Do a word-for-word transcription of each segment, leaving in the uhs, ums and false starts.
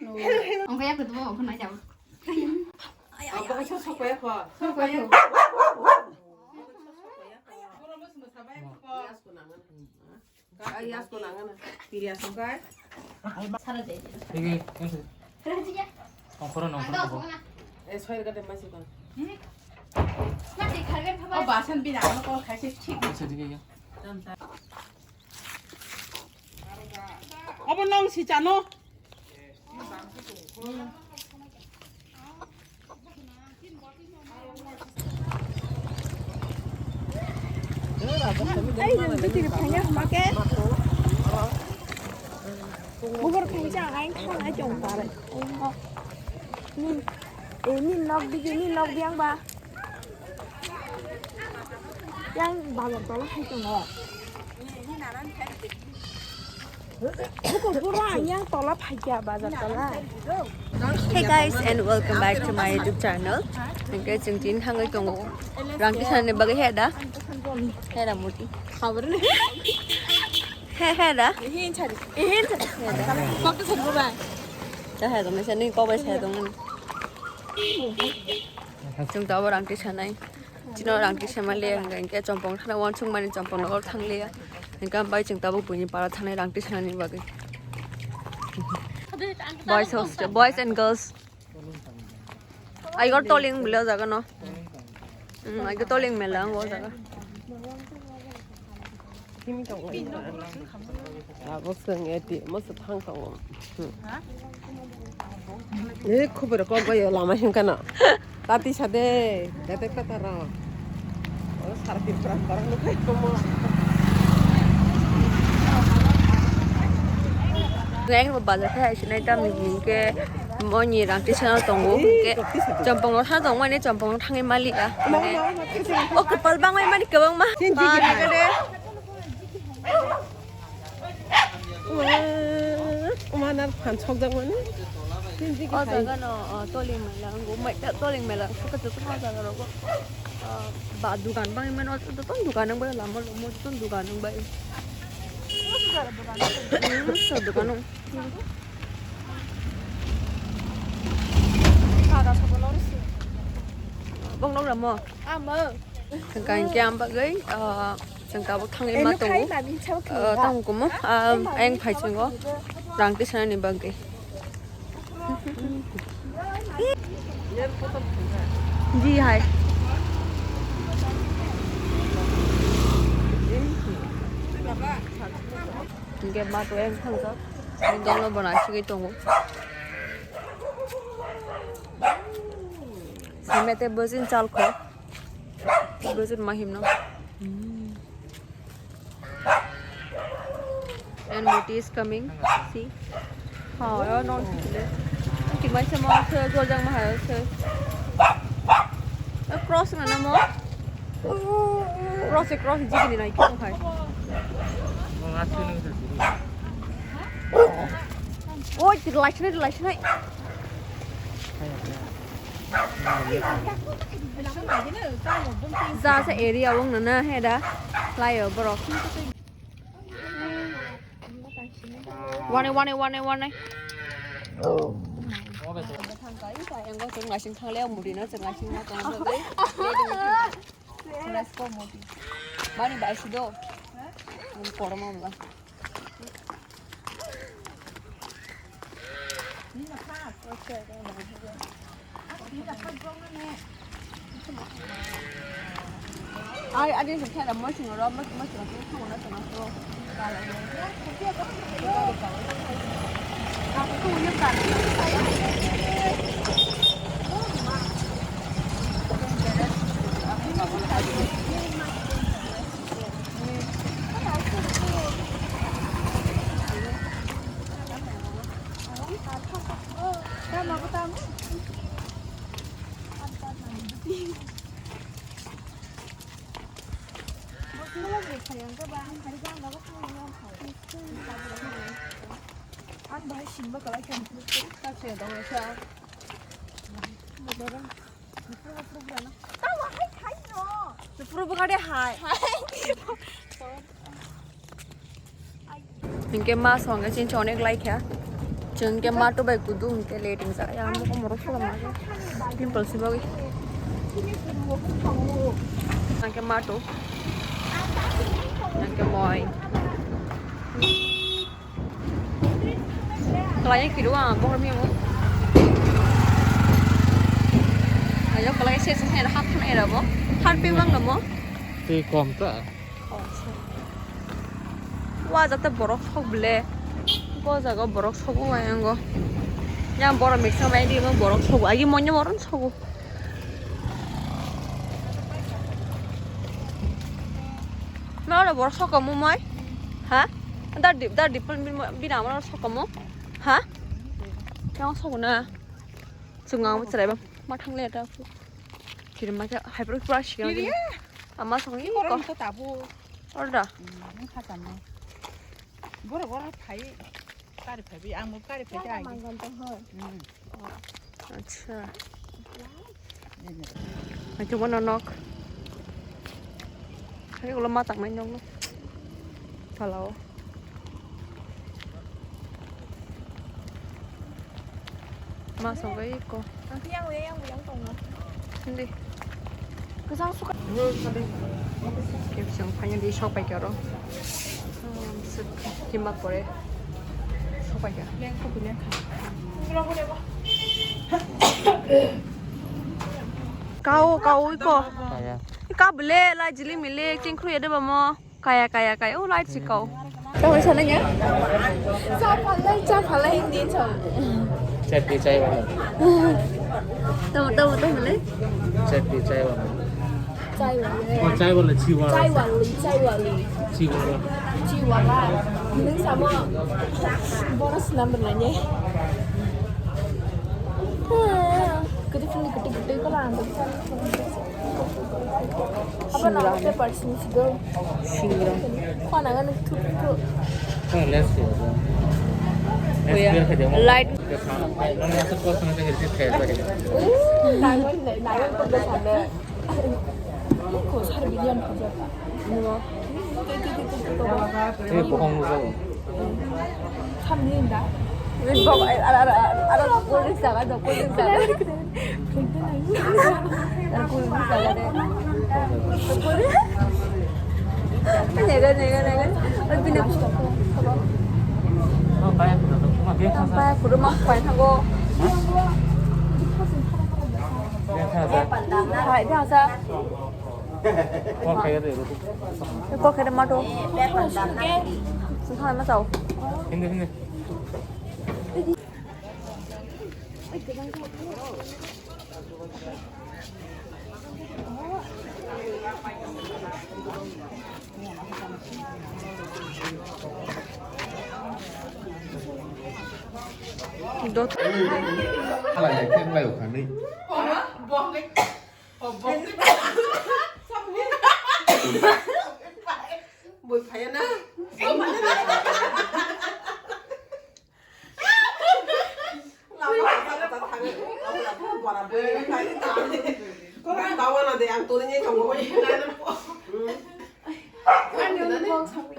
Ang kaya kutu mo, ang kunai jabo. Ang kaya kutu mo, ang kunai jabo. Igi, ese. Ongkhoro nongkhoro. Ese dige ya. Obo nong si chano. Ai, nang bikir phaiya hwnkhe. Bukur khaisa ang aing thang ai chong parai. Nin, eh, nin nok digi, nin nok diang ba. Yang bazar tola hai tongo. Bukur pura yang tola phaikya bazar tola. Hey guys, and welcome back to my YouTube channel. Hingke chwng tin thangwi tongo. Rang tisani bagwi he da? He da muti. He he da? He da. He da. Kok to sari baba. Ta he da masa ni ko bai sa dong. Chwng to abo rang tisanai. Chino rang tisama le hingke chompong thana wansuk mani chompong nokol thang le. Hingke bai chwng tabuk buini para thanai rang tisanani bagwi. Boys hostel, boys and girls. Ai gor toling bile o jaga no. Hmm, ai gor toling mela ang o jaga. Abo swng A T M o se thang tongo. Hmm. Eh, khubui rok kok bai lama himkha no. Tati sade, tete kata rok. O sar Tripura borok no khai komo. Neng bo bazar khai sinai tam ni hingke moni rang tisana tongo hingke chompong no sa tong mani chompong no thangwi mali ya. O kopal bangwi mani kwbangma. Ba nang kade. Wah, mana phan sokjak mani. O jaga no, o, toling mela, ang gumai ta toling mela, suka tu tuma jaga rogo. O, ba dukan bang mano, tu tu dukan nang bai lama lomo tu dukan nang bai. Hmm, so dukan nang. Bong nok ramo. Amo. Hingke ang bagwi, ah, chwng tabuk thangwi ma tongo. Ah, tamo kumo, ah, ayang phai chwngo rang tisanani bagwi. Ji hai. Hingke ma to ayang thangjak. Dolo bo naisingwi tongo. Simi te bwswng chal kho. Bwswng ma himno. And Moti is coming. See? Ha, ya non sile. Ki mai sama se gojang ma hayo se. Cross na na mo. Cross, cross, jigini nai khe hai. Oi, ti lai sinai, lai sinai. Ja sa area wng nana he da. Lai o borok. Wane, wane, wane, wane. Bwthang kai sa yang go chwng naising thang le muri no chwng naising ma tong bai. Let's go muri. Bani bai si do. Kormo ba. Ai, ani se khela mo sing ro, mo, mo sing ro, mo na sing ro. Ang bahai simba kalai kan. Kache dong sa. Tawa hai khai no. Puro bwkha de hai. Hingke ma songe chinchi onek lai kha. Chwng khe mato bai kudu hwnkhe late wngjakha. Yang mokol morok sola mano. Pimple si bagwi. Ang khe mato. Ang khe moi. Kalai kiri wa bohor mi mo. Ayo kalai se se hat thang era bo. Hat pimang no mo. Tei kom ta. Wa jate borok sok bile. Go jaga borok sok wa yango. Yang borok meksa mai di mo borok sok. Agi monyo moron sok. Ma ora borok sok mo mai. Ha? Dar di dar di pun bin bin amar sok mo. Ha? Yang sok na. Chunga mo chrai ba. Ma thang le ta. Kiri ma khe hai pro pra shi. Kiri? Ama sok ni Borok ko. Ni kha tabu. Orda. Hmm, ni kha tamu. Borok borok phai. Kari phai bi ang bo kari phai ai. Hmm. Acha. Acha bono nok. Hai ulo ma tak mai nok. Phalao. Ma sogwi ko. Ang yang yang yang tongo. Hindi. Kwchang suka. Kepsang finally sok pai karo. Himmat pore. Sok pai karo. Kau kau iko. Kaya. Ka bele la jili mile king khru yade bamo. Kaya, kaya, kaya. Oh, light si kau. Tamo sana ya? Cha phalai, cha phalai Hindi chau. Chai pi chai wala. Tamo, tamo, tamo le? Chai pi chai wala. Chai wala. Oh, chai wala, chi wala. Chai wala, chai wala. Chi wala. Chi wala. Nung samo boros number nanya. Kete phone kete kete ko lang. Apa nama paper sini sih dong? Singra. Kau nangan tuh tuh. Light. Ko sar bilian ko japa. Ni bohong mo. Khamni da. Ni bok ara ara ara cold drink jaga do cold drink jaga. Cold drink jaga de. Nega nega nega. Oi bina. Tampa kuruma pai thago. Hai da sa. Kok khaide mato. Sungkha ma sao. Hindi hindi. Dot. Hala ya khe lai khani. Boi phaya na. Lama kata kata thangwi, lama kata bora boi phai ta. Kok ang bawa na de ang tuni ni tongo. Ani ni bong sawi.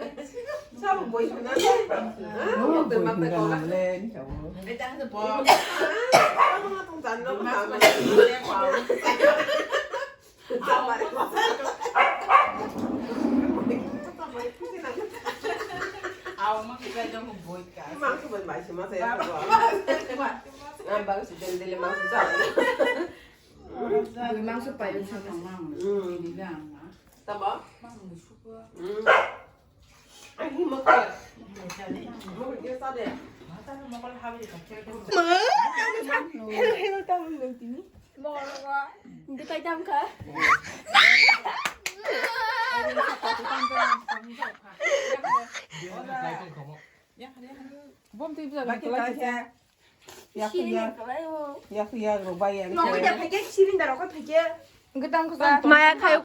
Sabu boi phana. Ah, boi phana le ni sabu. Ai ta se bo. Ang na tong jan na ma ma. Aw, ma kisa jong boi ka. Mang su bai bai sima se. Ang bang su dele dele mang su sa. Boi mang su pai sa. Hmm. Tama? Hmm. Ang hi mokol. Mokol kisa de. Hello, hello, tamu tini. Mokol ko. Hindi kay tam ka. Bom tu bisa. Baki kaya. Yak yak. Yak yak rok bai yak. Mokol ya thake, sirin da rok thake. Gudang ko sa. Maya khayo.